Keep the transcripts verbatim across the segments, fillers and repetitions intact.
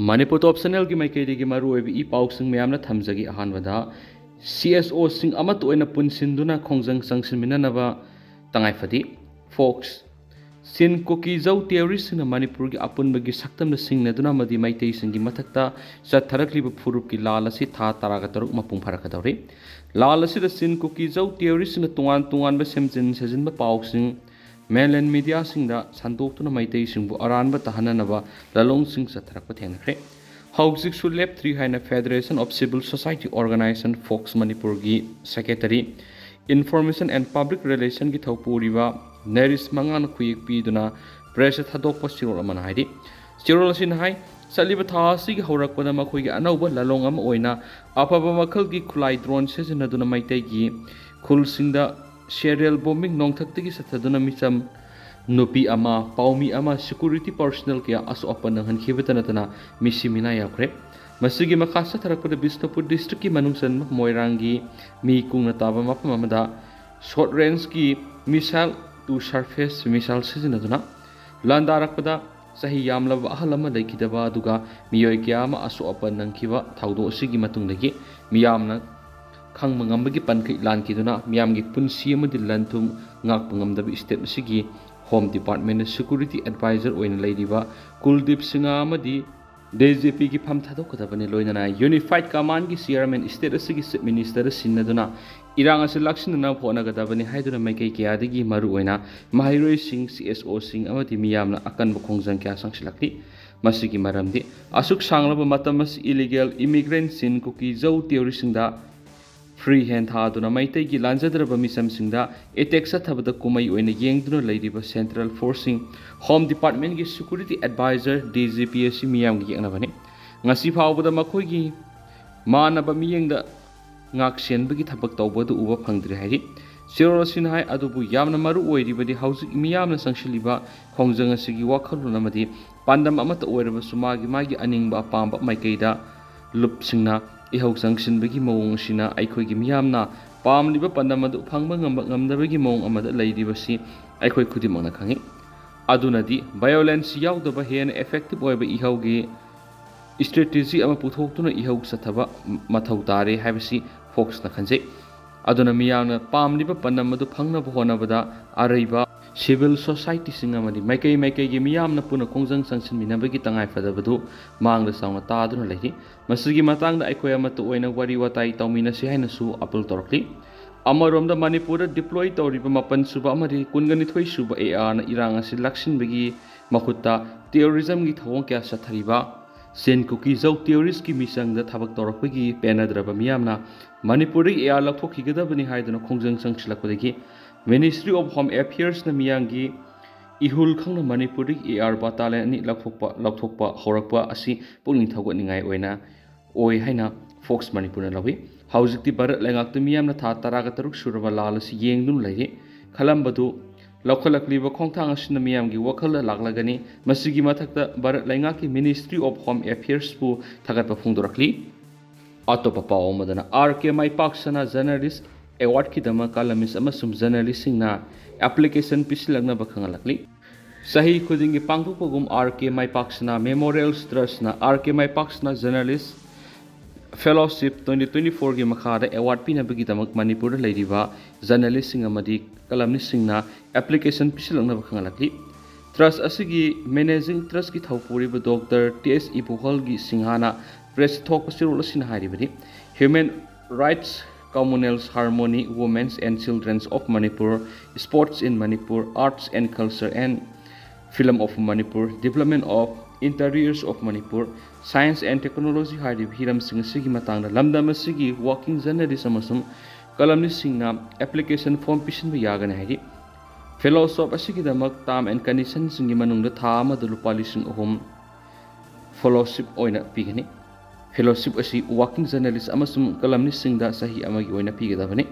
ꯃꯅꯤꯄꯨꯔ ꯇꯣꯞ ꯆꯦꯅꯦꯜꯒꯤ ꯃꯥꯏꯀꯩꯗꯒꯤ ꯃꯔꯨꯑꯣꯏꯕ ꯏ ꯄꯥꯎꯁꯤꯡ ꯃꯌꯥꯝꯅ ꯊꯝꯖꯒꯦ꯫ ꯑꯍꯥꯟꯕꯗ, ꯁꯤ ꯑꯦꯁ ꯑꯣꯁꯤꯡ ꯑꯃꯠꯇ ꯑꯣꯏꯅ ꯄꯨꯟꯁꯤꯟꯗꯨꯅ ꯈꯣꯡꯖꯪ ꯆꯪꯁꯤꯟꯃꯤꯟꯅꯅꯕ ꯇꯉꯥꯏꯐꯗꯦ꯫ ꯐꯣꯛꯁ꯫ ꯆꯤꯟ ꯀꯨꯀꯤ ꯖꯧ ꯇꯦꯔꯣꯔꯤꯁꯁꯤꯡꯅ ꯃꯅꯤꯄꯨꯔꯒꯤ ꯑꯄꯨꯟꯕꯒꯤ ꯁꯛꯇꯝꯗ ꯁꯤꯡꯅꯗꯨꯅ ꯑꯃꯗꯤ ꯃꯩꯇꯩꯁꯤꯡꯒꯤ ꯃꯊꯛꯇ ꯆꯠꯊꯔꯛꯂꯤꯕ ꯐꯨꯔꯨꯞꯀꯤ ꯂꯥꯜ ꯑꯁꯤ ꯊꯥ ꯇꯔꯥꯒ ꯇꯔꯨꯛ ꯃꯄꯨꯡ ꯐꯥꯔꯛꯀꯗꯧꯔꯤ꯫ ꯂꯥꯜ ꯑꯁꯤꯗ ꯆꯤꯟ ꯀꯨꯀꯤ ꯖꯧ ꯇꯦꯔꯣꯔꯤꯁꯁꯤꯡꯅ ꯇꯣꯉꯥꯟ ꯇꯣꯉꯥꯟꯕ ꯁꯦꯝꯖꯤꯟ ꯁꯥꯖꯤꯟꯕ ꯄꯥꯎꯁꯤꯡ mainland mediaꯁꯤꯡꯗ ꯁꯟꯗꯣꯛꯇꯨꯅ ꯃꯩꯇꯩꯁꯤꯡꯕꯨ ꯑꯔꯥꯟꯕ ꯇꯥꯍꯟꯅꯅꯕ ꯂꯥꯂꯣꯡꯁꯤꯡ ꯆꯠꯊꯔꯛꯄ ꯊꯦꯡꯅꯈ꯭ꯔꯦ꯫ ꯍꯧꯖꯤꯛꯁꯨ ꯂꯦꯞꯇ꯭ꯔꯤ ꯍꯥꯏꯅ Federation of Civil Society Organisation, fox ꯃꯅꯤꯄꯨꯔꯒꯤ secretary, information and public relationꯒꯤ ꯊꯧꯄꯨꯔꯤꯕ ꯅꯦꯔꯤꯁ ꯃꯉꯥꯅ ꯈꯨꯌꯦꯛ ꯄꯤꯗꯨꯅ pressꯇ ꯊꯥꯗꯣꯛꯄ ꯆꯦꯔꯣꯜ ꯑꯃꯅ ꯍꯥꯏꯔꯤ꯫ ꯆꯦꯔꯣꯜ ꯑꯁꯤꯅ ꯍꯥꯏ, ꯆꯠꯂꯤꯕ ꯊꯥ ꯑꯁꯤꯒꯤ ꯍꯧꯔꯛꯄꯗ ꯃꯈꯣꯏꯒꯤ ꯑꯅꯧꯕ ꯂꯥꯂꯣꯡ ꯑꯃ ꯑꯣꯏꯅ ꯑꯐꯕ ꯃꯈꯜꯒꯤ ꯈꯨꯠꯂꯥꯏ drone ꯁꯤꯖꯤꯟꯅꯗꯨꯅ ꯃꯩꯇꯩꯒꯤ ꯈꯨꯜꯁꯤꯡꯗ serial bombing, ꯅꯣꯡꯊꯛꯇꯒꯤ ꯆꯠꯊꯗꯨꯅ ꯃꯤꯆꯝ ꯅꯨꯄꯤ ꯑꯃ, ꯄꯥꯎꯃꯤ ꯑꯃ, security personnel ꯀꯌꯥ ꯑꯁꯣꯛ ꯑꯄꯟ ꯅꯪꯍꯟꯈꯤꯕꯇ ꯅꯠꯇꯅ ꯃꯤꯁꯤ ꯃꯤꯅꯥ ꯌꯥꯎꯈ꯭ꯔꯦ꯫ ꯃꯁꯤꯒꯤ ꯃꯈꯥ ꯆꯠꯊꯔꯛꯄꯗ ꯕꯤꯁꯅꯨꯄꯨꯔ districtꯀꯤ ꯃꯅꯨꯡ ꯆꯟꯕ ꯃꯣꯏꯔꯥꯡꯒꯤ ꯃꯤ ꯀꯨꯡꯅ ꯇꯥꯕ ꯃꯐꯝ ꯑꯃꯗ short rangeꯀꯤ missile to surface missile ꯁꯤꯖꯤꯟꯅꯗꯨꯅ ꯂꯥꯟꯗꯥꯔꯛꯄꯗ ꯆꯍꯤ ꯌꯥꯝꯂꯕ ꯑꯍꯜ ꯑꯃ ꯂꯩꯈꯤꯗꯕ ꯑꯗꯨꯒ ꯃꯤꯑꯣꯏ ꯀꯌꯥ ꯑꯃ ꯑꯁꯣꯛ ꯑꯄꯟ ꯅꯪꯈꯤꯕ ꯊꯧꯗꯣꯛ ꯑꯁꯤꯒꯤ ꯃꯇꯨꯡꯗꯒꯤ ꯃꯤꯌꯥꯝꯅ ꯈꯪꯕ ꯉꯝꯕꯒꯤ ꯄꯟꯈꯩ ꯂꯥꯟꯈꯤꯗꯨꯅ ꯃꯤꯌꯥꯝꯒꯤ ꯄꯨꯟꯁꯤ ꯑꯃꯗꯤ ꯂꯟ ꯊꯨꯝ ꯉꯥꯛꯄ ꯉꯝꯗꯕ state ꯑꯁꯤꯒꯤ Home Departmentꯇ security advisor ꯑꯣꯏꯅ ꯂꯩꯔꯤꯕ ꯀꯨꯜꯗꯤꯞ ꯁꯤꯡꯍ ꯑꯃꯗꯤ DGPꯒꯤ ꯐꯝ ꯊꯥꯗꯣꯛꯀꯗꯕꯅꯤ꯫ ꯂꯣꯏꯅꯅ Unified Commandꯀꯤ chairman, state ꯑꯁꯤꯒꯤ chief ministerꯗ ꯁꯤꯟꯅꯗꯨꯅ ꯏꯔꯥꯡ ꯑꯁꯤ ꯂꯥꯛꯁꯤꯟꯅꯅꯕ ꯍꯣꯠꯅꯒꯗꯕꯅꯤ ꯍꯥꯏꯗꯨꯅ ꯃꯥꯏꯀꯩ ꯀꯌꯥꯗꯒꯤ ꯃꯔꯨꯑꯣꯏꯅ ꯃꯍꯩꯔꯣꯏꯁꯤꯡ, ꯁꯤ ꯑꯦꯁ ꯑꯣꯁꯤꯡ ꯑꯃꯗꯤ ꯃꯤꯌꯥꯝꯅ ꯑꯀꯟꯕ ꯈꯣꯡꯖꯪ ꯀꯌꯥ ꯆꯪꯁꯤꯜꯂꯛꯂꯤ꯫ ꯃꯁꯤꯒꯤ ꯃꯔꯝꯗꯤ ꯑꯁꯨꯛ ꯁꯥꯡꯂꯕ ꯃꯇꯝ ꯑꯁꯤ illegal immigrant ꯆꯤꯟ ꯀꯨꯀꯤ ꯖꯧ ꯇꯦꯔꯣꯔꯤꯁꯁꯤꯡꯗ free hand ꯊꯥꯗꯨꯅ ꯃꯩꯇꯩꯒꯤ ꯂꯥꯟꯖꯗ꯭ꯔꯕ ꯃꯤꯆꯝꯁꯤꯡꯗ attack ꯆꯠꯊꯕꯗ ꯀꯨꯝꯍꯩ ꯑꯣꯏꯅ ꯌꯦꯡꯗꯨꯅ ꯂꯩꯔꯤꯕ central forceꯁꯤꯡ, Home Departmentꯀꯤ security advisor, DGP ꯑꯁꯤ ꯃꯤꯌꯥꯝꯒꯤ ꯌꯦꯛꯅꯕꯅꯤ꯫ ꯉꯁꯤ ꯐꯥꯎꯕꯗ ꯃꯈꯣꯏꯒꯤ ꯃꯥꯟꯅꯕ ꯃꯤꯠꯌꯦꯡꯗ ꯉꯥꯛꯁꯦꯟꯕꯒꯤ ꯊꯕꯛ ꯇꯧꯕꯗꯨ ꯎꯕ ꯐꯪꯗ꯭ꯔꯤ ꯍꯥꯏꯔꯤ꯫ ꯆꯦꯔꯣꯜ ꯑꯁꯤꯅ ꯍꯥꯏ, ꯑꯗꯨꯕꯨ ꯌꯥꯝꯅ ꯃꯔꯨ ꯑꯣꯏꯔꯤꯕꯗꯤ ꯍꯧꯖꯤꯛ ꯃꯤꯌꯥꯝꯅ ꯆꯪꯁꯤꯜꯂꯤꯕ ꯈꯣꯡꯖꯪ ꯑꯁꯤꯒꯤ ꯋꯥꯈꯜꯂꯣꯟ ꯑꯃꯗꯤ ꯄꯥꯟꯗꯝ ꯑꯃꯠꯇ ꯑꯣꯏꯔꯕꯁꯨ ꯃꯥꯒꯤ ꯃꯥꯒꯤ ꯑꯅꯤꯡꯕ ꯑꯄꯥꯝꯕ ꯃꯥꯏꯀꯩꯗ ꯂꯨꯞꯁꯤꯡꯅ ꯏꯍꯧ ꯆꯪꯁꯤꯟꯕꯒꯤ ꯃꯑꯣꯡ ꯑꯁꯤꯅ ꯑꯩꯈꯣꯏꯒꯤ ꯃꯤꯌꯥꯝꯅ ꯄꯥꯝꯂꯤꯕ ꯄꯥꯟꯗꯝ ꯑꯗꯨ ꯐꯪꯕ ꯉꯝꯕ ꯉꯝꯗꯕꯒꯤ ꯃꯑꯣꯡ ꯑꯃꯗ ꯂꯩꯔꯤꯕꯁꯤ ꯑꯩꯈꯣꯏ ꯈꯨꯗꯤꯡꯃꯛꯅ ꯈꯪꯏ꯫ ꯑꯗꯨꯅꯗꯤ violence ꯌꯥꯎꯗꯕ ꯍꯦꯟꯅ effective ꯑꯣꯏꯕ ꯏꯍꯧꯒꯤ ꯏꯁꯇ꯭ꯔꯦꯇꯦꯖꯤ ꯑꯃ ꯄꯨꯊꯣꯛꯇꯨꯅ ꯏꯍꯧ ꯆꯠꯊꯕ ꯃꯊꯧ ꯇꯥꯔꯦ ꯍꯥꯏꯕꯁꯤ ꯐꯣꯛꯁꯅ ꯈꯟꯖꯩ꯫ ꯑꯗꯨꯅ ꯃꯤꯌꯥꯝꯅ ꯄꯥꯝꯂꯤꯕ ꯄꯟꯗꯝ ꯑꯗꯨ ꯐꯪꯅꯕ ꯍꯣꯠꯅꯕꯗ ꯑꯔꯩꯕ ꯁꯤꯚꯤꯜ ꯁꯣꯁꯥꯏꯇꯤꯁꯤꯡ ꯑꯃꯗꯤ ꯃꯥꯏꯀꯩ ꯃꯥꯏꯀꯩꯒꯤ ꯃꯤꯌꯥꯝꯅ ꯄꯨꯟꯅ ꯈꯣꯡꯖꯪ ꯆꯪꯁꯤꯟꯃꯤꯟꯅꯕꯒꯤ ꯇꯉꯥꯏꯐꯗꯕꯗꯨ ꯃꯥꯡꯗ ꯆꯥꯎꯅ ꯇꯥꯗꯨꯅ ꯂꯩꯔꯤ꯫ ꯃꯁꯤꯒꯤ ꯃꯇꯥꯡꯗ ꯑꯩꯈꯣꯏ ꯑꯃꯠꯇ ꯑꯣꯏꯅ ꯋꯥꯔꯤ ꯋꯥꯇꯥꯏ ꯇꯧꯃꯤꯟꯅꯁꯤ ꯍꯥꯏꯅꯁꯨ ꯑꯄꯤꯜ ꯇꯧꯔꯛꯂꯤ꯫ ꯑꯃꯔꯣꯝꯗ ꯃꯅꯤꯄꯨꯔꯗ ꯗꯤꯄ꯭ꯂꯣꯏ ꯇꯧꯔꯤꯕ ꯃꯥꯄꯟ ꯁꯨꯕ ꯑꯃꯗꯤ ꯀꯨꯟꯒ ꯅꯤꯊꯣꯏ ꯁꯨꯕ ꯑꯦ ꯑꯥꯔꯅ ꯏꯔꯥꯡ ꯑꯁꯤ ꯂꯥꯛꯁꯤꯟꯕꯒꯤ ꯃꯍꯨꯠꯇ ꯇꯦꯔꯣꯔꯤꯖꯝꯒꯤ ꯊꯧꯑꯣꯡ ꯀꯌꯥ ꯆꯠꯊꯔꯤꯕ ꯁꯦꯟ ꯀꯨꯀꯤ ꯖꯧ ꯇꯦꯔꯣꯔꯤꯁꯀꯤ ꯃꯤꯆꯪꯗ ꯊꯕꯛ ꯇꯧꯔꯛꯄꯒꯤ ꯄꯦꯟꯅꯗ꯭ꯔꯕ ꯃꯤꯌꯥꯝꯅ ꯃꯅꯤꯄꯨꯔꯗꯒꯤ ꯑꯦ ꯑꯥꯔ ꯂꯧꯊꯣꯛꯈꯤꯒꯗꯕꯅꯤ ꯍꯥꯏꯗꯨꯅ ꯈꯣꯡꯖꯪ ꯆꯪꯁꯤꯜꯂꯛꯄꯗꯒꯤ Ministry of Home Affairsꯅ ꯃꯤꯌꯥꯝꯒꯤ ꯏꯍꯨꯜ ꯈꯪꯅ ꯃꯅꯤꯄꯨꯔꯗꯒꯤ ꯑꯦ ꯑꯥꯔ ꯕꯇꯥꯂꯤꯌꯟ ꯑꯅꯤ ꯂꯧꯊꯣꯛꯄ ꯂꯧꯊꯣꯛꯄ ꯍꯧꯔꯛꯄ ꯑꯁꯤ ꯄꯨꯛꯅꯤꯡ ꯊꯧꯒꯠꯅꯤꯡꯉꯥꯏ ꯑꯣꯏꯅ ꯑꯣꯏ ꯍꯥꯏꯅ ꯐꯣꯛꯁ ꯃꯅꯤꯄꯨꯔꯅ ꯂꯧꯏ꯫ ꯍꯧꯖꯤꯛꯇꯤ ꯚꯥꯔꯠ ꯂꯩꯉꯥꯛꯇ ꯃꯤꯌꯥꯝꯅ ꯊꯥ ꯇꯔꯥꯒ ꯇꯔꯨꯛ ꯁꯨꯔꯕ ꯂꯥꯜ ꯑꯁꯤ ꯌꯦꯡꯗꯨꯅ ꯂꯩꯔꯤ꯫ ꯈꯜꯂꯝꯕꯗꯨ ꯂꯧꯈꯠꯂꯛꯂꯤꯕ ꯈꯣꯡꯊꯥꯡ ꯑꯁꯤꯅ ꯃꯤꯌꯥꯝꯒꯤ ꯋꯥꯈꯜꯗ ꯂꯥꯛꯂꯒꯅꯤ꯫ ꯃꯁꯤꯒꯤ ꯃꯊꯛꯇ ꯚꯥꯔꯠ ꯂꯩꯉꯥꯛꯀꯤ Ministry of Home Affairsꯄꯨ ꯊꯥꯒꯠꯄ ꯐꯣꯡꯗꯣꯔꯛꯂꯤ꯫ ꯑꯇꯣꯞꯄ ꯄꯥꯎ ꯑꯃꯗꯅ, ꯑꯥꯔ ꯀꯦ ꯃꯥꯏꯄꯥꯛꯁꯅꯥ ꯖꯔꯅꯦꯂꯤꯁ ꯑꯦꯋꯥꯔꯗꯀꯤꯗꯃꯛ ꯀꯂꯝꯅꯤꯁ ꯑꯃꯁꯨꯡ ꯖꯔꯅꯦꯂꯤꯁꯁꯤꯡꯅ ꯑꯦꯄ꯭ꯂꯤꯀꯦꯁꯟ ꯄꯤꯁꯤꯜꯂꯛꯅꯕ ꯈꯪꯍꯜꯂꯛꯂꯤ꯫ ꯆꯍꯤ ꯈꯨꯗꯤꯡꯒꯤ ꯄꯥꯡꯊꯣꯛꯄꯒꯨꯝ ꯑꯥꯔ ꯀꯦ ꯃꯥꯏꯄꯥꯛꯁꯅꯥ ꯃꯦꯃꯣꯔꯤꯌꯦꯜ ꯇ꯭ꯔꯁꯅ ꯑꯥꯔ ꯀꯦ ꯃꯥꯏꯄꯥꯛꯁꯅꯥ ꯖꯔꯅꯦꯂꯤꯁ ꯐꯦꯂꯣꯁꯤꯞ twenty twenty fourꯒꯤ ꯃꯈꯥꯗ ꯑꯦꯋꯥꯔꯗ ꯄꯤꯅꯕꯒꯤꯗꯃꯛ ꯃꯅꯤꯄꯨꯔꯗ ꯂꯩꯔꯤꯕ ꯖꯔꯅꯦꯂꯤꯁꯁꯤꯡ ꯑꯃꯗꯤ ꯀꯂꯝꯅꯤꯁꯁꯤꯡꯅ ꯑꯦꯄ꯭ꯂꯤꯀꯦꯁꯟ ꯄꯤꯁꯤꯜꯂꯛꯅꯕ ꯈꯪꯍꯜꯂꯛꯂꯤ꯫ ꯇ꯭ꯔꯁ ꯑꯁꯤꯒꯤ ꯃꯦꯅꯦꯖꯤꯡ ꯇ꯭ꯔꯁꯀꯤ ꯊꯧꯄꯨꯔꯤꯕ ꯗꯣꯛꯇꯔ ꯇꯤ ꯑꯦꯁ ꯏꯕꯣꯍꯜꯒꯤ ꯁꯤꯡꯍꯥꯅ ꯄ꯭ꯔꯦꯁꯇ ꯊꯣꯛꯄ ꯆꯦꯔꯣꯜ ꯑꯁꯤꯅ ꯍꯥꯏꯔꯤꯕꯗꯤ, Human Rights, Communal Harmony, Women's and Children's of Manipur, Sports in Manipur, Arts and Culture and Film of Manipur, Development of Interiors of Manipur, Science and Technology ꯍꯥꯏꯔꯤꯕ ꯍꯤꯔꯝꯁꯤꯡ ꯑꯁꯤꯒꯤ ꯃꯇꯥꯡꯗ ꯂꯝꯗꯝ ꯑꯁꯤꯒꯤ working journalist ꯑꯃꯁꯨꯡ ꯀꯂꯝꯅꯤꯁꯁꯤꯡꯅ application form ꯄꯤꯁꯤꯟꯕ ꯌꯥꯒꯅꯤ ꯍꯥꯏꯔꯤ꯫ Fellowship ꯑꯁꯤꯒꯤꯗꯃꯛ term and ꯀꯟꯗꯤꯁꯟꯁꯤꯡꯒꯤ ꯃꯅꯨꯡꯗ ꯊꯥ ꯑꯃꯗ ꯂꯨꯄꯥ ꯂꯤꯁꯤꯡ ꯑꯍꯨꯝ ꯐꯦꯂꯣꯁꯤꯞ ꯑꯣꯏꯅ ꯄꯤꯒꯅꯤ꯫ ꯐꯦꯂꯣꯁꯤꯞ ꯑꯁꯤ ꯋꯥꯔꯀꯤꯡ ꯖꯔꯅꯦꯂꯤꯁ ꯑꯃꯁꯨꯡ ꯀꯂꯝꯅꯤꯁꯁꯤꯡꯗ ꯆꯍꯤ ꯑꯃꯒꯤ ꯑꯣꯏꯅ ꯄꯤꯒꯗꯕꯅꯤ꯫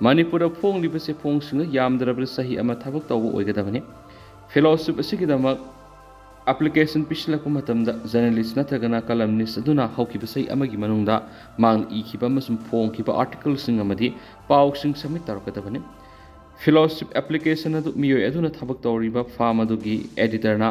ꯃꯅꯤꯄꯨꯔꯗ ꯐꯣꯡꯂꯤꯕ ꯆꯦꯐꯣꯡꯁꯤꯡꯗ ꯌꯥꯝꯗ꯭ꯔꯕꯗ ꯆꯍꯤ ꯑꯃ ꯊꯕꯛ ꯇꯧꯕ ꯑꯣꯏꯒꯗꯕꯅꯤ꯫ ꯐꯦꯂꯣꯁꯤꯞ ꯑꯁꯤꯒꯤꯗꯃꯛ ꯑꯦꯄ꯭ꯂꯤꯀꯦꯁꯟ ꯄꯤꯁꯤꯜꯂꯛꯄ ꯃꯇꯝꯗ ꯖꯔꯅꯦꯂꯤꯁ ꯅꯠꯇ꯭ꯔꯒꯅ ꯀꯂꯝꯅꯤꯁ ꯑꯗꯨꯅ ꯍꯧꯈꯤꯕ ꯆꯍꯤ ꯑꯃꯒꯤ ꯃꯅꯨꯡꯗ ꯃꯥꯡ ꯏꯈꯤꯕ ꯑꯃꯁꯨꯡ ꯐꯣꯡꯈꯤꯕ ꯑꯥꯔꯇꯤꯀꯜꯁꯤꯡ ꯑꯃꯗꯤ ꯄꯥꯎꯁꯤꯡ ꯁꯕꯃꯤꯠ ꯇꯧꯔꯛꯀꯗꯕꯅꯤ꯫ ꯐꯦꯂꯣꯁꯤꯞ ꯑꯦꯄ꯭ꯂꯤꯀꯦꯁꯟ ꯑꯗꯨ ꯃꯤꯑꯣꯏ ꯑꯗꯨꯅ ꯊꯕꯛ ꯇꯧꯔꯤꯕ ꯐꯥꯝ ꯑꯗꯨꯒꯤ ꯑꯦꯗꯤꯇꯔꯅ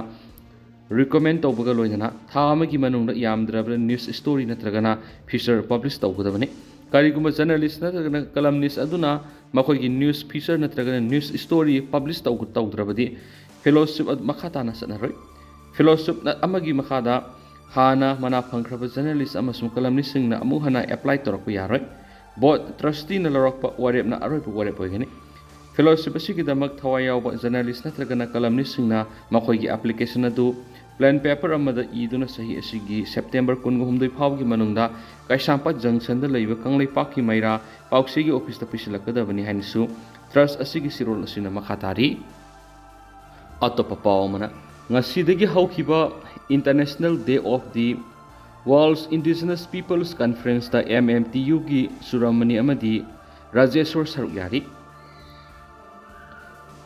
recommend ꯇꯧꯕꯒ ꯂꯣꯏꯅꯅ ꯊꯥ ꯑꯃꯒꯤ ꯃꯅꯨꯡꯗ ꯌꯥꯝꯗ꯭ꯔꯕꯗ news story ꯅꯠꯇ꯭ꯔꯒꯅ feature publish ꯇꯧꯒꯗꯕꯅꯤ꯫ ꯀꯔꯤꯒꯨꯝꯕ journalist ꯅꯠꯇ꯭ꯔꯒꯅ columnist ꯑꯗꯨꯅ ꯃꯈꯣꯏꯒꯤ news feature ꯅꯠꯇ꯭ꯔꯒꯅ news story publish ꯇꯧ-, ꯇꯧꯗ꯭ꯔꯕꯗꯤ fellowship ꯑꯗꯨ ꯃꯈꯥ ꯇꯥꯅ ꯆꯠꯅꯔꯣꯏ꯫ Fellowship ꯑꯃꯒꯤ ꯃꯈꯥꯗ ꯍꯥꯟꯅ ꯃꯅꯥ ꯐꯪꯈ꯭ꯔꯕ journalist ꯑꯃꯁꯨꯡ columnist ꯁꯤꯡꯅ ꯑꯃꯨꯛ ꯍꯟꯅ apply ꯇꯧꯔꯛꯄ ꯌꯥꯔꯣꯏ꯫ Board trustee ꯅ ꯂꯧꯔꯛꯄ ꯋꯥꯔꯦꯞꯅ ꯑꯔꯣꯏꯕ ꯋꯥꯔꯦꯞ ꯑꯣꯏꯒꯅꯤ꯫ Fellowship ꯑꯁꯤꯒꯤꯗꯃꯛ ꯊꯋꯥꯏ ꯌꯥꯎꯕ journalist ꯅꯠꯇ꯭ꯔꯒꯅ columnist ꯁꯤꯡꯅ ꯃꯈꯣꯏꯒꯤ application ꯑꯗꯨ plan paper ꯑꯃꯗ ꯏꯗꯨꯅ ꯆꯍꯤ ꯑꯁꯤꯒꯤ September ꯀꯨꯟꯒ ꯍꯨꯝꯗꯣꯏ ꯐꯥꯎꯕꯒꯤ ꯃꯅꯨꯡꯗ ꯀꯩꯁꯥꯝꯄꯥꯠ junction ꯗ ꯂꯩꯕ ꯀꯪꯂꯩꯄꯥꯛꯀꯤ ꯃꯩꯔꯥ ꯄꯥꯎꯆꯦꯒꯤ office ꯇ ꯄꯤꯁꯤꯜꯂꯛꯀꯗꯕꯅꯤ ꯍꯥꯏꯅꯁꯨ trust ꯑꯁꯤꯒꯤ ꯆꯦꯔꯣꯜ ꯑꯁꯤꯅ ꯃꯈꯥ ꯇꯥꯔꯤ꯫ ꯑꯇꯣꯞꯄ ꯄꯥꯎ ꯑꯃꯅ, ꯉꯁꯤꯗꯒꯤ ꯍꯧꯈꯤꯕ International Day of the World's Indigenous Peoples Conference ꯇ M M T U ꯒꯤ ꯆꯨꯔꯥꯃꯅꯤ ꯑꯃꯗꯤ ꯔꯥꯖꯦꯁꯣꯔ ꯁꯔꯨꯛ ꯌꯥꯔꯤ꯫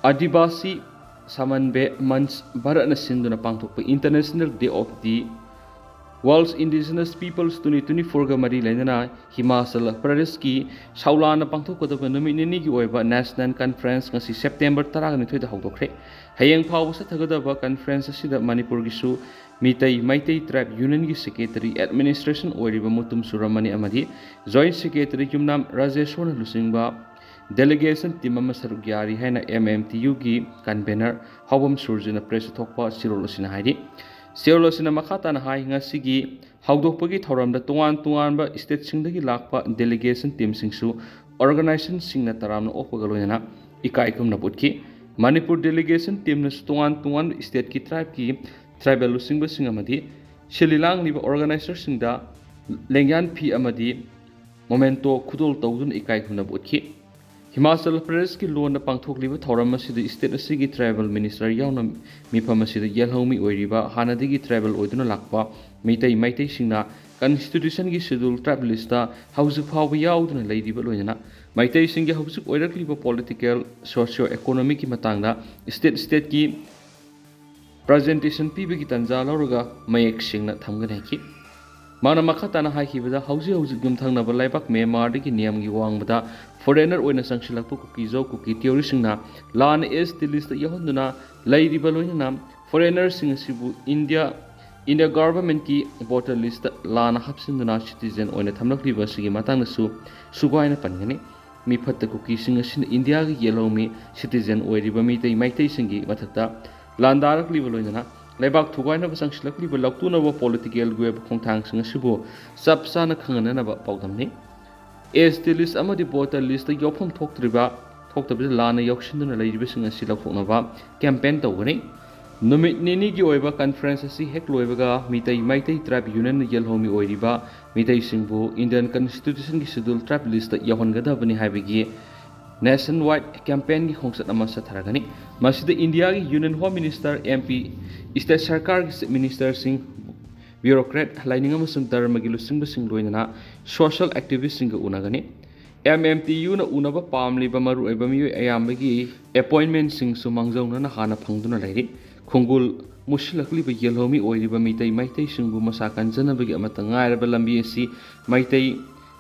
ꯑꯗꯤꯕꯥꯁꯤ ꯁꯃꯟꯕꯦ ꯃꯟꯆ ꯚꯥꯔꯠꯅ ꯁꯤꯟꯗꯨꯅ ꯄꯥꯡꯊꯣꯛꯄ International Day of the World's Indigenous Peoples twenty twenty-four ꯒ ꯃꯔꯤ ꯂꯩꯅꯅ ꯍꯤꯃꯥꯆꯜ ꯄ꯭ꯔꯗꯦꯁꯀꯤ ꯁꯥꯎꯂꯥꯅ ꯄꯥꯡꯊꯣꯛꯀꯗꯕ ꯅꯨꯃꯤꯠ ꯅꯤꯅꯤꯒꯤ ꯑꯣꯏꯕ National Conference ꯉꯁꯤ September ꯇꯔꯥꯅꯤꯊꯣꯏꯗ ꯍꯧꯗꯣꯛꯈ꯭ꯔꯦ꯫ ꯍꯌꯦꯡ ꯐꯥꯎꯕ ꯆꯠꯊꯒꯗꯕ conference ꯑꯁꯤꯗ ꯃꯅꯤꯄꯨꯔꯒꯤꯁꯨ ꯃꯤꯇꯩ ꯃꯩꯇꯩ Tribe Union ꯒꯤ Secretary Administration ꯑꯣꯏꯔꯤꯕ ꯃꯨꯇꯨꯝ ꯆꯨꯔꯥꯃꯅꯤ ꯑꯃꯗꯤ Joint Secretary ꯌꯨꯝꯅꯥꯝ ꯔꯥꯖꯦꯁꯣꯔꯅ ꯂꯨꯆꯤꯡꯕ delegation team ꯑꯃ ꯁꯔꯨꯛ ꯌꯥꯔꯤ ꯍꯥꯏꯅ M M T U ꯒꯤ convener ꯍꯥꯎꯕꯝ ꯁꯨꯔꯖꯤꯅ press ꯇ ꯊꯣꯛꯄ ꯆꯦꯔꯣꯜ ꯑꯁꯤꯅ ꯍꯥꯏꯔꯤ꯫ ꯆꯦꯔꯣꯜ ꯑꯁꯤꯅ ꯃꯈꯥ ꯇꯥꯅ ꯍꯥꯏ, ꯉꯁꯤꯒꯤ ꯍꯧꯗꯣꯛꯄꯒꯤ ꯊꯧꯔꯝꯗ ꯇꯣꯉꯥꯟ ꯇꯣꯉꯥꯟꯕ state ꯁꯤꯡꯗꯒꯤ ꯂꯥꯛꯄ delegation team ꯁꯤꯡꯁꯨ organization ꯁꯤꯡꯅ ꯇꯔꯥꯝꯅ ꯑꯣꯛꯄꯒ ꯂꯣꯏꯅꯅ ꯏꯀꯥꯏ ꯈꯨꯝꯅꯕ ꯎꯠꯈꯤ꯫ ꯃꯅꯤꯄꯨꯔ delegation team ꯅꯁꯨ ꯇꯣꯉꯥꯟ ꯇꯣꯉꯥꯟꯕ state ꯀꯤ tribe ꯀꯤ tribal ꯂꯨꯆꯤꯡꯕꯁꯤꯡ ꯑꯃꯗꯤ ꯁꯤꯜꯂꯤ ꯂꯥꯡꯂꯤꯕ organizer ꯁꯤꯡꯗ ꯂꯦꯡꯌꯥꯟ ꯐꯤ ꯑꯃꯗꯤ memento ꯈꯨꯗꯣꯜ ꯇꯧꯗꯨꯅ ꯏꯀꯥꯏ ꯈꯨꯝꯅꯕ ꯎꯠꯈꯤ꯫ ꯍꯤꯃꯥꯆꯜ ꯄ꯭ꯔꯗꯦꯁꯀꯤ ꯂꯣꯟꯗ ꯄꯥꯡꯊꯣꯛꯂꯤꯕ ꯊꯧꯔꯝ ꯑꯁꯤꯗ state ꯑꯁꯤꯒꯤ tribal minister ꯌꯥꯎꯅ ꯃꯤꯐꯝ ꯑꯁꯤꯗ ꯌꯦꯜꯍꯧꯃꯤ ꯑꯣꯏꯔꯤꯕ ꯍꯥꯟꯅꯗꯒꯤ tribal ꯑꯣꯏꯗꯨꯅ ꯂꯥꯛꯄ ꯃꯤꯇꯩ ꯃꯩꯇꯩꯁꯤꯡꯅ constitution ꯒꯤ schedule tribe list ꯇ ꯍꯧꯖꯤꯛ ꯐꯥꯎꯕ ꯌꯥꯎꯗꯨꯅ ꯂꯩꯔꯤꯕ ꯂꯣꯏꯅꯅ ꯃꯩꯇꯩꯁꯤꯡꯒꯤ ꯍꯧꯖꯤꯛ ꯑꯣꯏꯔꯛꯂꯤꯕ political, socio economic ꯀꯤ ꯃꯇꯥꯡꯗ state state ꯀꯤ presentation ꯄꯤꯕꯒꯤ ꯇꯥꯟꯖꯥ ꯂꯧꯔꯒ ꯃꯌꯦꯛ ꯁꯦꯡꯅ ꯊꯝꯒꯅꯤ ꯍꯥꯏꯈꯤ꯫ ꯃꯥꯅ ꯃꯈꯥ ꯇꯥꯅ ꯍꯥꯏꯈꯤꯕꯗ, ꯍꯧꯖꯤꯛ ꯍꯧꯖꯤꯛ ꯌꯨꯝꯊꯪꯅꯕ ꯂꯩꯕꯥꯛ ꯃ꯭ꯌꯥꯟꯃꯥꯔꯗꯒꯤ ꯅꯤꯌꯝꯒꯤ ꯋꯥꯡꯃꯗ foreigner ꯑꯣꯏꯅ ꯆꯪꯁꯤꯜꯂꯛꯄ ꯀꯨꯀꯤ ꯖꯧ ꯀꯨꯀꯤ ꯇꯤꯑꯣꯔꯤꯁꯁꯤꯡꯅ ꯂꯥꯟꯅ S T list ꯇ ꯌꯥꯎꯍꯟꯗꯨꯅ ꯂꯩꯔꯤꯕ ꯂꯣꯏꯅꯅ ꯐꯣꯔꯦꯅꯔꯁꯤꯡ ꯑꯁꯤꯕꯨ ꯏꯟꯗꯤꯌꯥ ꯏꯟꯗꯤꯌꯥ ꯒꯚꯔꯟꯃꯦꯟꯠꯀꯤ ꯚꯣꯇꯔ ꯂꯤꯁꯇ ꯂꯥꯟꯅ ꯍꯥꯞꯆꯤꯟꯗꯨꯅ ꯁꯤꯇꯤꯖꯦꯟ ꯑꯣꯏꯅ ꯊꯝꯂꯛꯂꯤꯕ ꯑꯁꯤꯒꯤ ꯃꯇꯥꯡꯗꯁꯨ ꯁꯨꯒꯥꯏꯅ ꯄꯟꯒꯅꯤ꯫ ꯃꯤꯐꯠꯇ ꯀꯨꯀꯤꯁꯤꯡ ꯑꯁꯤꯅ ꯏꯟꯗꯤꯌꯥꯒꯤ ꯌꯦꯜꯍꯧꯃꯤ ꯁꯤꯇꯤꯖꯦꯟ ꯑꯣꯏꯔꯤꯕ ꯃꯤꯇꯩ ꯃꯩꯇꯩꯁꯤꯡꯒꯤ ꯃꯊꯛꯇ ꯂꯥꯟꯗꯥꯔꯛꯂꯤꯕ ꯂꯣꯏꯅꯅ ꯂꯩꯕꯥꯛ ꯊꯨꯒꯥꯏꯅꯕ ꯆꯪꯁꯤꯜꯂꯛꯂꯤꯕ ꯂꯧꯇꯨꯅꯕ ꯄꯣꯂꯤꯇꯤꯀꯦꯜꯒꯤ ꯑꯣꯏꯕ ꯈꯣꯡꯊꯥꯡꯁꯤꯡ ꯑꯁꯤꯕꯨ ꯆꯞ ꯆꯥꯅ ꯈꯪꯍꯟꯅꯅꯕ ꯄꯥꯎꯗꯝꯅꯤ꯫ ꯑꯦꯁ ꯇꯤ ꯂꯤꯁ ꯑꯃꯗꯤ ꯚꯣꯇꯔ ꯂꯤꯁꯇ ꯌꯥꯎꯐꯝ ꯊꯣꯛꯇ꯭ꯔꯤꯕ ꯊꯣꯛꯇꯕꯤꯗ ꯂꯥꯟꯅ ꯌꯥꯎꯁꯤꯟꯗꯨꯅ ꯂꯩꯔꯤꯕꯁꯤꯡ ꯑꯁꯤ ꯂꯧꯊꯣꯛꯅꯕ ꯀꯦꯝꯄꯦꯟ ꯇꯧꯒꯅꯤ꯫ ꯅꯨꯃꯤꯠ ꯅꯤꯅꯤꯒꯤ ꯑꯣꯏꯕ ꯀꯟꯐꯔꯦꯟꯁ ꯑꯁꯤ ꯍꯦꯛ ꯂꯣꯏꯕꯒ ꯃꯤꯇꯩ ꯃꯩꯇꯩ ꯇ꯭ꯔꯥꯏꯕ ꯌꯨꯅꯤꯌꯟꯅ ꯌꯦꯜꯍꯧꯃꯤ ꯑꯣꯏꯔꯤꯕ ꯃꯤꯇꯩꯁꯤꯡꯕꯨ ꯏꯟꯗꯤꯌꯟ ꯀꯟꯁꯇꯤꯇ꯭ꯌꯨꯁꯟꯒꯤ ꯁꯦꯗꯨꯜ ꯇ꯭ꯔꯥꯏꯕ ꯂꯤꯁꯇ ꯌꯥꯎꯍꯟꯒꯗꯕꯅꯤ ꯍꯥꯏꯕꯒꯤ ꯅꯦꯁꯟ ꯋꯥꯏꯗ ꯀꯦꯝꯄꯦꯟꯒꯤ ꯈꯣꯡꯆꯠ ꯑꯃ ꯆꯠꯊꯔꯒꯅꯤ꯫ ꯃꯁꯤꯗ ꯏꯟꯗꯤꯌꯥꯒꯤ union home minister, M P, state ꯁꯔꯀꯥꯔꯒꯤ ꯆꯤꯐ ꯃꯤꯅꯤꯁꯇꯔꯁꯤꯡ, ꯕ꯭ꯌꯨꯔꯣꯀ꯭ꯔꯦꯠ, ꯂꯥꯏꯅꯤꯡ ꯑꯃꯁꯨꯡ ꯙꯔꯃꯒꯤ ꯂꯨꯆꯤꯡꯕꯁꯤꯡ ꯂꯣꯏꯅꯅ ꯁꯣꯁꯤꯌꯦꯜ ꯑꯦꯛꯇꯤꯚꯤꯁ꯭ꯠꯁꯤꯡꯒ ꯎꯅꯒꯅꯤ꯫ ꯑꯦꯝ ꯑꯦꯝ ꯇꯤ ꯌꯨꯅ ꯎꯅꯕ ꯄꯥꯝꯂꯤꯕ ꯃꯔꯨꯑꯣꯏꯕ ꯃꯤꯑꯣꯏ ꯑꯌꯥꯝꯕꯒꯤ ꯑꯦꯄꯣꯏꯟꯃꯦꯟꯠꯁꯤꯡꯁꯨ ꯃꯥꯡꯖꯧꯅꯅ ꯍꯥꯟꯅ ꯐꯪꯗꯨꯅ ꯂꯩꯔꯤ꯫ ꯈꯣꯡꯒꯨꯜ ꯃꯨꯠꯁꯤꯜꯂꯛꯂꯤꯕ ꯌꯦꯜꯍꯧꯃꯤ ꯑꯣꯏꯔꯤꯕ ꯃꯤꯇꯩ ꯃꯩꯇꯩꯁꯤꯡꯕꯨ ꯃꯁꯥ ꯀꯟꯖꯅꯕꯒꯤ ꯑꯃꯠꯇ ꯉꯥꯏꯔꯕ ꯂꯝꯕꯤ ꯑꯁꯤ ꯃꯩꯇꯩ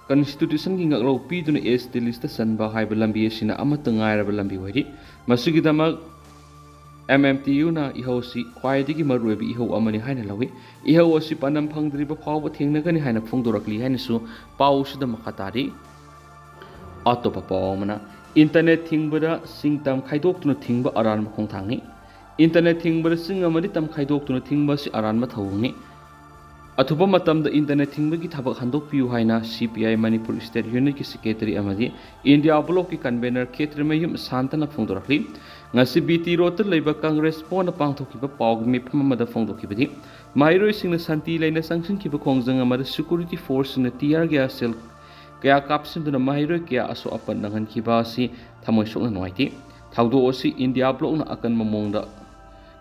ꯀꯟꯁꯇꯤꯇ꯭ꯌꯨꯁꯟꯒꯤ ꯉꯥꯛꯂꯧ ꯄꯤꯗꯨꯅ ꯑꯦꯁ ꯇꯤ ꯂꯤꯁꯇ ꯆꯟꯕ ꯍꯥꯏꯕ ꯂꯝꯕꯤ ꯑꯁꯤꯅ ꯑꯃꯠꯇ ꯉꯥꯏꯔꯕ ꯂꯝꯕꯤ ꯑꯣꯏꯔꯤ꯫ ꯃꯁꯤꯒꯤꯗꯃꯛ ꯑꯦꯝ ꯑꯦꯝ ꯇꯤ ꯌꯨꯅ ꯏꯍꯧ ꯑꯁꯤ ꯈ꯭ꯋꯥꯏꯗꯒꯤ ꯃꯔꯨꯑꯣꯏꯕ ꯏꯍꯧ ꯑꯃꯅꯤ ꯍꯥꯏꯅ ꯂꯧꯏ꯫ ꯏꯍꯧ ꯑꯁꯤ ꯄꯥꯟꯗꯝ ꯐꯪꯗ꯭ꯔꯤꯕ ꯐꯥꯎꯕ ꯊꯦꯡꯅꯒꯅꯤ ꯍꯥꯏꯅ ꯐꯣꯡꯗꯣꯔꯛꯂꯤ ꯍꯥꯏꯅꯁꯨ ꯄꯥꯎ ꯑꯁꯤꯗ ꯃꯈꯥ ꯇꯥꯔꯤ꯫ ꯑꯇꯣꯞꯄ ꯄꯥꯎ ꯑꯃꯅ, ꯏꯟꯇꯔꯅꯦꯠ ꯊꯤꯡꯕꯗ ꯆꯤꯡ ꯇꯝ ꯈꯥꯏꯗꯣꯛꯇꯨꯅ ꯊꯤꯡꯕ ꯑꯔꯥꯟꯕ ꯈꯣꯡꯊꯥꯡꯅꯤ꯫ ꯏꯟꯇꯔꯅꯦꯠ ꯊꯤꯡꯕꯗ ꯆꯤꯡ ꯑꯃꯗꯤ ꯇꯝ ꯈꯥꯏꯗꯣꯛꯇꯨꯅ ꯊꯤꯡꯕ ꯑꯁꯤ ꯑꯔꯥꯟꯕ ꯊꯧꯑꯣꯡꯅꯤ꯫ ꯑꯊꯨꯕ ꯃꯇꯝꯗ ꯏꯟꯇꯔꯅꯦꯠ ꯊꯤꯡꯕꯒꯤ ꯊꯕꯛ ꯍꯟꯗꯣꯛꯄꯤꯌꯨ ꯍꯥꯏꯅ C P I Manipur state ꯌꯨꯅꯤꯠꯀꯤ ꯁꯦꯀ꯭ꯔꯦꯇꯔꯤ ꯑꯃꯗꯤ ꯏꯟꯗꯤꯌꯥ ꯕ꯭ꯂꯣꯛꯀꯤ ꯀꯟꯚꯦꯅꯔ ꯈꯦꯇ꯭ꯔꯤꯃꯌꯨꯝ ꯁꯥꯟꯇꯅ ꯐꯣꯡꯗꯣꯔꯛꯂꯤ꯫ ꯉꯁꯤ ꯕꯤ ꯇꯤ ꯔꯣꯗꯇ ꯂꯩꯕ ꯀꯪꯒ꯭ꯔꯦꯁ ꯚꯋꯟꯗ ꯄꯥꯡꯊꯣꯛꯈꯤꯕ ꯄꯥꯎꯒꯤ ꯃꯤꯐꯝ ꯑꯃꯗ ꯐꯣꯡꯗꯣꯛꯈꯤꯕꯗꯤ, ꯃꯍꯩꯔꯣꯏꯁꯤꯡꯅ ꯁꯥꯟꯇꯤ ꯂꯩꯅ ꯆꯪꯁꯤꯟꯈꯤꯕ ꯈꯣꯡꯖꯪ ꯑꯃꯗ ꯁꯦꯀ꯭ꯌꯨꯔꯤꯇꯤ ꯐꯣꯔꯁꯁꯤꯡꯅ ꯇꯤꯌꯥꯔ ꯒ꯭ꯌꯥꯁ ꯁꯦꯜ ꯀꯌꯥ ꯀꯥꯞꯁꯤꯟꯗꯨꯅ ꯃꯍꯩꯔꯣꯏ ꯀꯌꯥ ꯑꯁꯣꯛ ꯑꯄꯟ ꯅꯪꯍꯟꯈꯤꯕ ꯑꯁꯤ ꯊꯃꯣꯏ ꯁꯣꯛꯅ ꯅꯨꯡꯉꯥꯏꯇꯦ꯫ ꯊꯧꯗꯣꯛ ꯑꯁꯤ ꯏꯟꯗꯤꯌꯥ ꯕ꯭ꯂꯣꯛꯅ ꯑꯀꯟꯕ ꯃꯑꯣꯡꯗ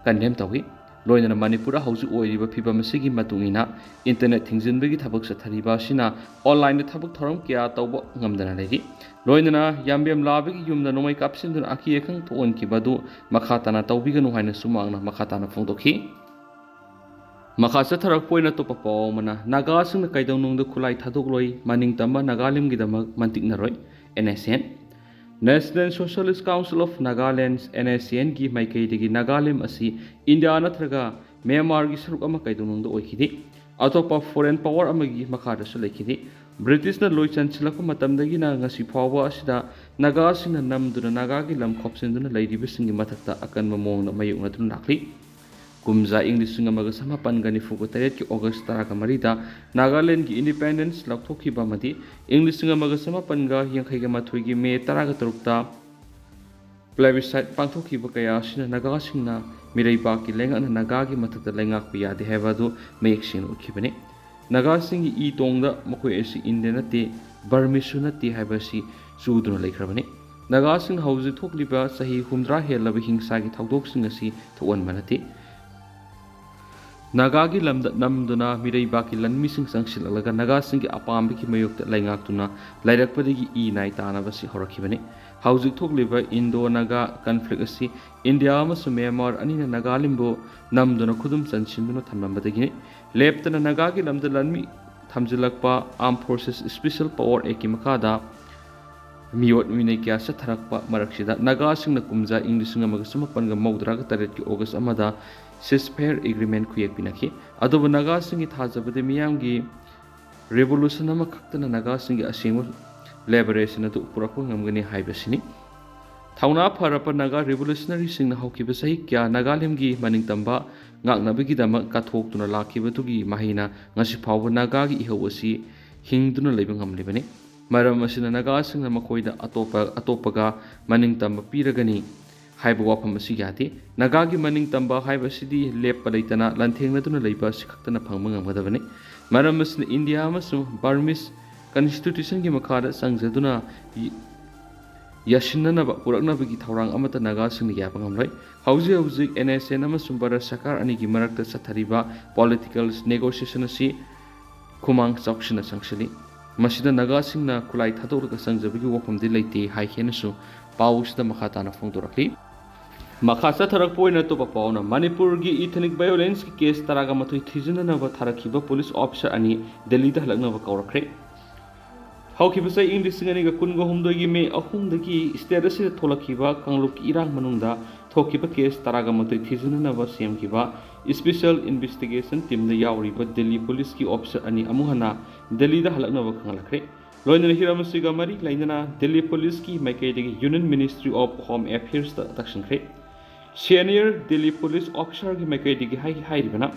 ꯀꯟꯗꯦꯝ ꯇꯧꯏ꯫ ꯂꯣꯏꯅꯅ ꯃꯅꯤꯄꯨꯔꯗ ꯍꯧꯖꯤꯛ ꯑꯣꯏꯔꯤꯕ ꯐꯤꯕꯝ ꯑꯁꯤꯒꯤ ꯃꯇꯨꯡ ꯏꯟꯅ ꯏꯟꯇꯔꯅꯦꯠ ꯊꯤꯡꯖꯤꯟꯕꯒꯤ ꯊꯕꯛ ꯆꯠꯊꯔꯤꯕ ꯑꯁꯤꯅ ꯑꯣꯟꯂꯥꯏꯟꯗ ꯊꯕꯛ ꯊꯧꯔꯝ ꯀꯌꯥ ꯇꯧꯕ ꯉꯝꯗꯅ ꯂꯩꯔꯤ꯫ ꯂꯣꯏꯅꯅ ꯌꯥꯝꯕꯦꯝ ꯂꯥꯕꯒꯤ ꯌꯨꯝꯗ ꯅꯣꯡꯃꯩ ꯀꯥꯞꯁꯤꯟꯗꯨꯅ ꯑꯀꯤ ꯑꯈꯪ ꯊꯣꯛꯍꯟꯈꯤꯕ ꯑꯗꯨ ꯃꯈꯥ ꯇꯥꯅ ꯇꯧꯕꯤꯒꯅꯨ ꯍꯥꯏꯅ ꯁꯨꯃꯥꯡꯅ ꯃꯈꯥ ꯇꯥꯅ ꯐꯣꯡꯗꯣꯛꯈꯤ꯫ ꯃꯈꯥ ꯆꯠꯊꯔꯛꯄ ꯑꯣꯏꯅ ꯑꯇꯣꯞꯄ ꯄꯥꯎ ꯑꯃꯅ, ꯅꯥꯒꯥꯁꯤꯡꯅ ꯀꯩꯗꯧꯅꯨꯡꯗ ꯈꯨꯠꯂꯥꯏ ꯊꯥꯗꯣꯛꯂꯣꯏ, ꯃꯅꯤꯡ ꯇꯝꯕ ꯅꯥꯒꯥꯂꯦꯟꯒꯤꯗꯃꯛ ꯃꯟꯇꯤꯛꯅꯔꯣꯏ, N S N. National Socialist Council of Nagaland, NSCN ꯒꯤ ꯃꯥꯏꯀꯩꯗꯒꯤ ꯅꯥꯒꯥꯂꯦꯟ ꯑꯁꯤ ꯏꯟꯗꯤꯌꯥ ꯅꯠꯇ꯭ꯔꯒ ꯃ꯭ꯌꯥꯟꯃꯥꯔꯒꯤ ꯁꯔꯨꯛ ꯑꯃ ꯀꯩꯗꯧꯅꯨꯡꯗ ꯑꯣꯏꯈꯤꯗꯦ꯫ ꯑꯇꯣꯞꯄ foreign power ꯑꯃꯒꯤ ꯃꯈꯥꯗꯁꯨ ꯂꯩꯈꯤꯗꯦ꯫ ꯕ꯭ꯔꯤꯇꯤꯁꯅ ꯂꯣꯏ ꯆꯟꯁꯤꯜꯂꯛꯄ ꯃꯇꯝꯗꯒꯤꯅ ꯉꯁꯤ ꯐꯥꯎꯕ ꯑꯁꯤꯗ ꯅꯥꯒꯥꯁꯤꯡꯅ ꯅꯝꯗꯨꯅ ꯅꯥꯒꯥꯒꯤ ꯂꯝ ꯈꯣꯞꯆꯤꯟꯗꯨꯅ ꯂꯩꯔꯤꯕꯁꯤꯡꯒꯤ ꯃꯊꯛꯇ ꯑꯀꯟꯕ ꯃꯑꯣꯡꯗ ꯃꯥꯌꯣꯛꯅꯗꯨꯅ ꯂꯥꯛꯂꯤ꯫ ꯀꯨꯝꯖꯥ ꯏꯪ ꯂꯤꯁꯤꯡ ꯑꯃꯒ ꯆꯃꯥꯄꯟꯒ ꯅꯤꯐꯨꯒ ꯇꯔꯦꯠꯀꯤ ꯑꯣꯒꯁ ꯇꯔꯥꯒ ꯃꯔꯤꯗ ꯅꯥꯒꯥꯂꯦꯟꯒꯤ independence ꯂꯥꯎꯊꯣꯛꯈꯤꯕ ꯑꯃꯗꯤ ꯏꯪ ꯂꯤꯁꯤꯡ ꯑꯃꯒ ꯆꯃꯥꯄꯟꯒ ꯌꯥꯡꯈꯩꯒ ꯃꯥꯊꯣꯏꯒꯤ ꯃꯦ ꯇꯔꯥꯒ ꯇꯔꯨꯛꯇ plebiscite ꯄꯥꯡꯊꯣꯛꯈꯤꯕ ꯀꯌꯥ ꯑꯁꯤꯅ ꯅꯥꯒꯥꯁꯤꯡꯅ ꯃꯤꯔꯩꯕꯥꯛꯀꯤ ꯂꯩꯉꯥꯛꯅ ꯅꯥꯒꯥꯒꯤ ꯃꯊꯛꯇ ꯂꯩꯉꯥꯛꯄ ꯌꯥꯗꯦ ꯍꯥꯏꯕ ꯑꯗꯨ ꯃꯌꯦꯛ ꯁꯦꯡꯅ ꯎꯠꯈꯤꯕꯅꯤ꯫ ꯅꯥꯒꯥꯁꯤꯡꯒꯤ ꯏ ꯇꯣꯡꯗ ꯃꯈꯣꯏ ꯑꯁꯤ ꯏꯟꯗꯤꯌꯥ ꯅꯠꯇꯦ, ꯕꯔꯃꯤꯁꯁꯨ ꯅꯠꯇꯦ ꯍꯥꯏꯕ ꯑꯁꯤ ꯆꯨꯗꯨꯅ ꯂꯩꯈ꯭ꯔꯕꯅꯤ꯫ ꯅꯥꯒꯥꯁꯤꯡꯅ ꯍꯧꯖꯤꯛ ꯊꯣꯛꯂꯤꯕ ꯆꯍꯤ ꯍꯨꯝꯗ꯭ꯔꯥ ꯍꯦꯜꯂꯕ ꯍꯤꯡꯁꯥꯒꯤ ꯊꯧꯗꯣꯛꯁꯤꯡ ꯑꯁꯤ ꯊꯣꯛꯍꯟꯕ ꯅꯠꯇꯦ꯫ ꯅꯥꯒꯥꯒꯤ ꯂꯝꯗ ꯅꯝꯗꯨꯅ ꯃꯤꯔꯩꯕꯥꯛꯀꯤ ꯂꯥꯟꯃꯤꯁꯤꯡ ꯆꯪꯁꯤꯜꯂꯛꯂꯒ ꯅꯥꯒꯥꯁꯤꯡꯒꯤ ꯑꯄꯥꯝꯕꯒꯤ ꯃꯥꯌꯣꯛꯇ ꯂꯩꯉꯥꯛꯇꯨꯅ ꯂꯩꯔꯛꯄꯗꯒꯤ ꯏ ꯅꯥꯏ ꯇꯥꯅꯕꯁꯤ ꯍꯧꯔꯛꯈꯤꯕꯅꯤ꯫ ꯍꯧꯖꯤꯛ ꯊꯣꯛꯂꯤꯕ Indo-Naga conflict ꯑꯁꯤ ꯏꯟꯗꯤꯌꯥ ꯑꯃꯁꯨꯡ ꯃ꯭ꯌꯥꯟꯃꯥꯔ ꯑꯅꯤꯅ ꯅꯥꯒꯥꯂꯦꯟꯕꯨ ꯅꯝꯗꯨꯅ ꯈꯨꯗꯨꯝ ꯆꯟꯁꯤꯟꯗꯨꯅ ꯊꯝꯂꯝꯕꯗꯒꯤꯅꯤ꯫ ꯂꯦꯞꯇꯅ ꯅꯥꯒꯥꯒꯤ ꯂꯝꯗ ꯂꯥꯟꯃꯤ ꯊꯝꯖꯤꯜꯂꯛꯄ Armed Forces Special Power Actꯀꯤ ꯃꯈꯥꯗ ꯃꯤꯑꯣꯠ ꯃꯤꯅꯩ ꯀꯌꯥ ꯆꯠꯊꯔꯛꯄ ꯃꯔꯛꯁꯤꯗ ꯅꯥꯒꯥꯁꯤꯡꯅ ꯀꯨꯝꯖꯥ ꯏꯪ ꯂꯤꯁꯤꯡ ꯑꯃꯒ ꯆꯃꯥꯄꯟꯒ ꯃꯧꯗ꯭ꯔꯥꯒ ꯇꯔꯦꯠꯀꯤ ꯑꯣꯒꯁ ꯑꯃꯗ ceasefire agreement ꯈꯨꯌꯦꯛ ꯄꯤꯅꯈꯤ꯫ ꯑꯗꯨꯕꯨ ꯅꯥꯒꯥꯁꯤꯡꯒꯤ ꯊꯥꯖꯕꯗꯤ ꯃꯤꯌꯥꯝꯒꯤ revolution ꯑꯃꯈꯛꯇꯅ ꯅꯥꯒꯥꯁꯤꯡꯒꯤ ꯑꯁꯦꯡꯕ liberation ꯑꯗꯨ ꯄꯨꯔꯛꯄ ꯉꯝꯒꯅꯤ ꯍꯥꯏꯕꯁꯤꯅꯤ꯫ ꯊꯧꯅꯥ ꯐꯔꯕ ꯅꯥꯒꯥ revolutionaryꯁꯤꯡꯅ ꯍꯧꯈꯤꯕ ꯆꯍꯤ ꯀꯌꯥ ꯅꯥꯒꯥꯂꯦꯟꯒꯤ ꯃꯅꯤꯡꯇꯝꯕ ꯉꯥꯛꯅꯕꯒꯤꯗꯃꯛ ꯀꯠꯊꯣꯛꯇꯨꯅ ꯂꯥꯛꯈꯤꯕꯗꯨꯒꯤ ꯃꯍꯩꯅ ꯉꯁꯤ ꯐꯥꯎꯕ ꯅꯥꯒꯥꯒꯤ ꯏꯍꯧ ꯑꯁꯤ ꯍꯤꯡꯗꯨꯅ ꯂꯩꯕ ꯉꯝꯂꯤꯕꯅꯤ꯫ ꯃꯔꯝ ꯑꯁꯤꯅ ꯅꯥꯒꯥꯁꯤꯡꯅ ꯃꯈꯣꯏꯗ ꯑꯇꯣꯞꯄ, ꯑꯇꯣꯞꯄꯒ ꯃꯅꯤꯡꯇꯝꯕ ꯄꯤꯔꯒꯅꯤ ꯍꯥꯏꯕ ꯋꯥꯐꯝ ꯑꯁꯤ ꯌꯥꯗꯦ꯫ ꯅꯥꯒꯥꯒꯤ ꯃꯅꯤꯡꯇꯝꯕ ꯍꯥꯏꯕꯁꯤꯗꯤ ꯂꯦꯞꯄ ꯂꯩꯇꯅ ꯂꯥꯟꯊꯦꯡꯅꯗꯨꯅ ꯂꯩꯕ ꯑꯁꯤ ꯈꯛꯇꯅ ꯐꯪꯕ ꯉꯝꯒꯗꯕꯅꯤ꯫ ꯃꯔꯝ ꯑꯁꯤꯅ ꯏꯟꯗꯤꯌꯥ ꯑꯃꯁꯨꯡ Burmese constitutionꯒꯤ ꯃꯈꯥꯗ ꯆꯪꯖꯗꯨꯅ ꯌ-, ꯌꯥꯁꯤꯟꯅꯅꯕ ꯄꯨꯔꯛꯅꯕꯒꯤ ꯊꯧꯔꯥꯡ ꯑꯃꯠꯇ ꯅꯥꯒꯥꯁꯤꯡꯅ ꯌꯥꯕ ꯉꯝꯂꯣꯏ꯫ ꯍꯧꯖꯤꯛ ꯍꯧꯖꯤꯛ NSCN ꯑꯃꯁꯨꯡ ꯚꯥꯔꯠ ꯁꯔꯀꯥꯔ ꯑꯅꯤꯒꯤ ꯃꯔꯛꯇ ꯆꯠꯊꯔꯤꯕ political negotiation ꯑꯁꯤ ꯈꯨꯃꯥꯡ ꯆꯥꯎꯁꯤꯟꯅ ꯆꯪꯁꯤꯜꯂꯤ꯫ ꯃꯁꯤꯗ ꯅꯥꯒꯥꯁꯤꯡꯅ ꯈꯨꯠꯂꯥꯏ ꯊꯥꯗꯣꯛꯂꯒ ꯆꯪꯖꯕꯒꯤ ꯋꯥꯐꯝꯗꯤ ꯂꯩꯇꯦ ꯍꯥꯏꯈꯤ ꯑꯃꯁꯨꯡ ꯄꯥꯎ ꯑꯁꯤꯗ ꯃꯈꯥ ꯇꯥꯅ ꯐꯣꯡꯗꯣꯔꯛꯂꯤ꯫ ꯃꯈꯥ ꯆꯠꯊꯔꯛꯄ ꯑꯣꯏꯅ ꯑꯇꯣꯞꯄ ꯄꯥꯎꯅ ꯃꯅꯤꯄꯨꯔꯒꯤ ethnic violenceꯀꯤ case ꯇꯔꯥꯒ ꯃꯥꯊꯣꯏ ꯊꯤꯖꯤꯟꯅꯅꯕ ꯊꯥꯔꯛꯈꯤꯕ police officer ꯑꯅꯤ ꯗꯦꯜꯂꯤꯗ ꯍꯜꯂꯛꯅꯕ ꯀꯧꯔꯛꯈ꯭ꯔꯦ꯫ ꯍꯧꯈꯤꯕ ꯆꯍꯤ ꯏꯪ ꯂꯤꯁꯤꯡ ꯑꯅꯤꯒ ꯀꯨꯟꯒ ꯍꯨꯝꯗꯣꯏꯒꯤ ꯃꯦ ꯑꯍꯨꯝꯗꯒꯤ state ꯑꯁꯤꯗ ꯊꯣꯛꯂꯛꯈꯤꯕ ꯀꯥꯡꯂꯨꯞꯀꯤ ꯏꯔꯥꯡ ꯃꯅꯨꯡꯗ ꯊꯣꯛꯈꯤꯕ case ꯇꯔꯥꯒ ꯃꯥꯊꯣꯏ ꯊꯤꯖꯤꯟꯅꯅꯕ ꯁꯦꯝꯈꯤꯕ special investigation teamꯗ ꯌꯥꯎꯔꯤꯕ ꯗꯤꯜꯂꯤ ꯄꯨꯂꯤꯁꯀꯤ officer ꯑꯅꯤ ꯑꯃꯨꯛ ꯍꯟꯅ ꯗꯤꯜꯂꯤꯗ ꯍꯜꯂꯛꯅꯕ ꯈꯪꯍꯜꯂꯛꯈ꯭ꯔꯦ꯫ ꯂꯣꯏꯅꯅ ꯍꯤꯔꯝ ꯑꯁꯤꯒ ꯃꯔꯤ ꯂꯩꯅꯅ ꯗꯤꯜꯂꯤ ꯄꯨꯂꯤꯁꯀꯤ ꯃꯥꯏꯀꯩꯗꯒꯤ Union Ministry of Home Affairsꯇ ꯇꯛꯁꯤꯟꯈ꯭ꯔꯦ꯫ Senior ꯗꯤꯜꯂꯤ ꯄꯨꯂꯤꯁ officerꯒꯤ ꯃꯥꯏꯀꯩꯗꯒꯤ ꯍꯥꯏ-, ꯍꯥꯏꯔꯤꯕꯅ,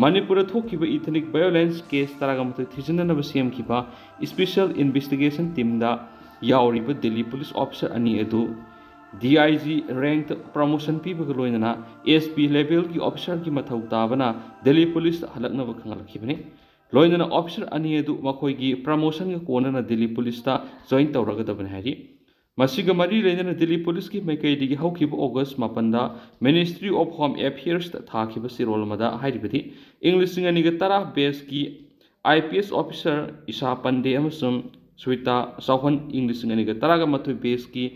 ꯃꯅꯤꯄꯨꯔꯗ ꯊꯣꯛꯈꯤꯕ ethnic violence case ꯇꯔꯥꯒ ꯃꯥꯊꯣꯏ ꯊꯤꯖꯤꯟꯅꯅꯕ ꯁꯦꯝꯈꯤꯕ special investigation teamꯗ ꯌꯥꯎꯔꯤꯕ ꯗꯤꯜꯂꯤ ꯄꯨꯂꯤꯁ officer ꯑꯅꯤ ꯑꯗꯨ DIG rankꯇ promotion ꯄꯤꯕꯒ ꯂꯣꯏꯅꯅ SP levelꯒꯤ officerꯒꯤ ꯃꯊꯧ ꯇꯥꯕꯅ ꯗꯤꯜꯂꯤ ꯄꯨꯂꯤꯁꯇ ꯍꯜꯂꯛꯅꯕ ꯈꯪꯍꯜꯂꯛꯈꯤꯕꯅꯤ꯫ ꯂꯣꯏꯅꯅ officer ꯑꯅꯤ ꯑꯗꯨ ꯃꯈꯣꯏꯒꯤ promotionꯒ ꯀꯣꯟꯅꯅ ꯗꯤꯜꯂꯤ ꯄꯨꯂꯤꯁꯇ join ꯇꯧꯔꯒꯗꯕꯅꯤ ꯍꯥꯏꯔꯤ꯫ ꯃꯁꯤꯒ ꯃꯔꯤ ꯂꯩꯅꯅ ꯗꯤꯜꯂꯤ ꯄꯨꯂꯤꯁꯀꯤ ꯃꯥꯏꯀꯩꯗꯒꯤ ꯍꯧꯈꯤꯕ August ꯃꯥꯄꯟꯗ Ministry of Home Affairsꯇ ꯊꯥꯈꯤꯕ ꯆꯦꯔꯣꯜ ꯑꯃꯗ ꯍꯥꯏꯔꯤꯕꯗꯤ, ꯏꯪ ꯂꯤꯁꯤꯡ ꯑꯅꯤꯒ ꯇꯔꯥ batchꯀꯤ IPS officer ꯏꯁꯥ ꯄꯟꯗꯦ ꯑꯃꯁꯨꯡ ꯁꯨꯏꯇꯥ ꯆꯥꯎꯍꯟ, ꯏꯪ ꯂꯤꯁꯤꯡ ꯑꯅꯤꯒ ꯇꯔꯥꯒ ꯃꯥꯊꯣꯏ batchꯀꯤ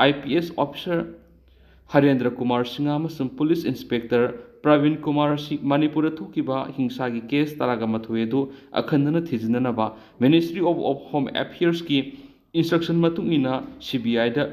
IPS officer ꯍꯔꯦꯟꯗ꯭ꯔ ꯀꯨꯃꯥꯔ ꯁꯤꯡꯍ ꯑꯃꯁꯨꯡ police inspector ꯄ꯭ꯔꯕꯤꯟ ꯀꯨꯃꯥꯔ ꯑꯁꯤ ꯃꯅꯤꯄꯨꯔꯗ ꯊꯣꯛꯈꯤꯕ ꯍꯤꯡꯁꯥꯒꯤ case ꯇꯔꯥꯒ ꯃꯥꯊꯣꯏ ꯑꯗꯨ ꯑꯈꯟꯅꯅ ꯊꯤꯖꯤꯟꯅꯅꯕ Ministry of, of Home Affairsꯀꯤ instruction ꯃꯇꯨꯡ ꯏꯟꯅ CBIꯗ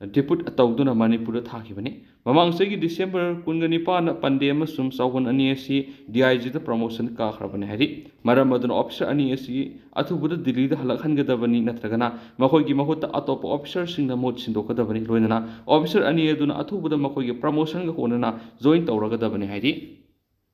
depute ꯇꯧꯗꯨꯅ ꯃꯅꯤꯄꯨꯔꯗ ꯊꯥꯈꯤꯕꯅꯤ꯫ ꯃꯃꯥꯡ ꯆꯍꯤꯒꯤ December ꯀꯨꯟꯒ ꯅꯤꯄꯥꯟꯗ ꯄꯟꯗꯦ ꯑꯃꯁꯨꯡ ꯆꯥꯎꯍꯟ ꯑꯅꯤ ꯑꯁꯤ DIGꯗ promotion ꯀꯥꯈ꯭ꯔꯕꯅꯤ ꯍꯥꯏꯔꯤ꯫ ꯃꯔꯝ ꯑꯗꯨꯅ officer ꯑꯅꯤ ꯑꯁꯤ ꯑꯊꯨꯕꯗ ꯗꯤꯜꯂꯤꯗ ꯍꯜꯂꯛꯍꯟꯒꯗꯕꯅꯤ, ꯅꯠꯇ꯭ꯔꯒꯅ ꯃꯈꯣꯏꯒꯤ ꯃꯍꯨꯠꯇ ꯑꯇꯣꯞꯄ officerꯁꯤꯡꯅ ꯃꯍꯨꯠ ꯁꯤꯟꯗꯣꯛꯀꯗꯕꯅꯤ꯫ ꯂꯣꯏꯅꯅ officer ꯑꯅꯤ ꯑꯗꯨꯅ ꯑꯊꯨꯕꯗ ꯃꯈꯣꯏꯒꯤ promotionꯒ ꯀꯣꯟꯅꯅ join ꯇꯧꯔꯒꯗꯕꯅꯤ ꯍꯥꯏꯔꯤ꯫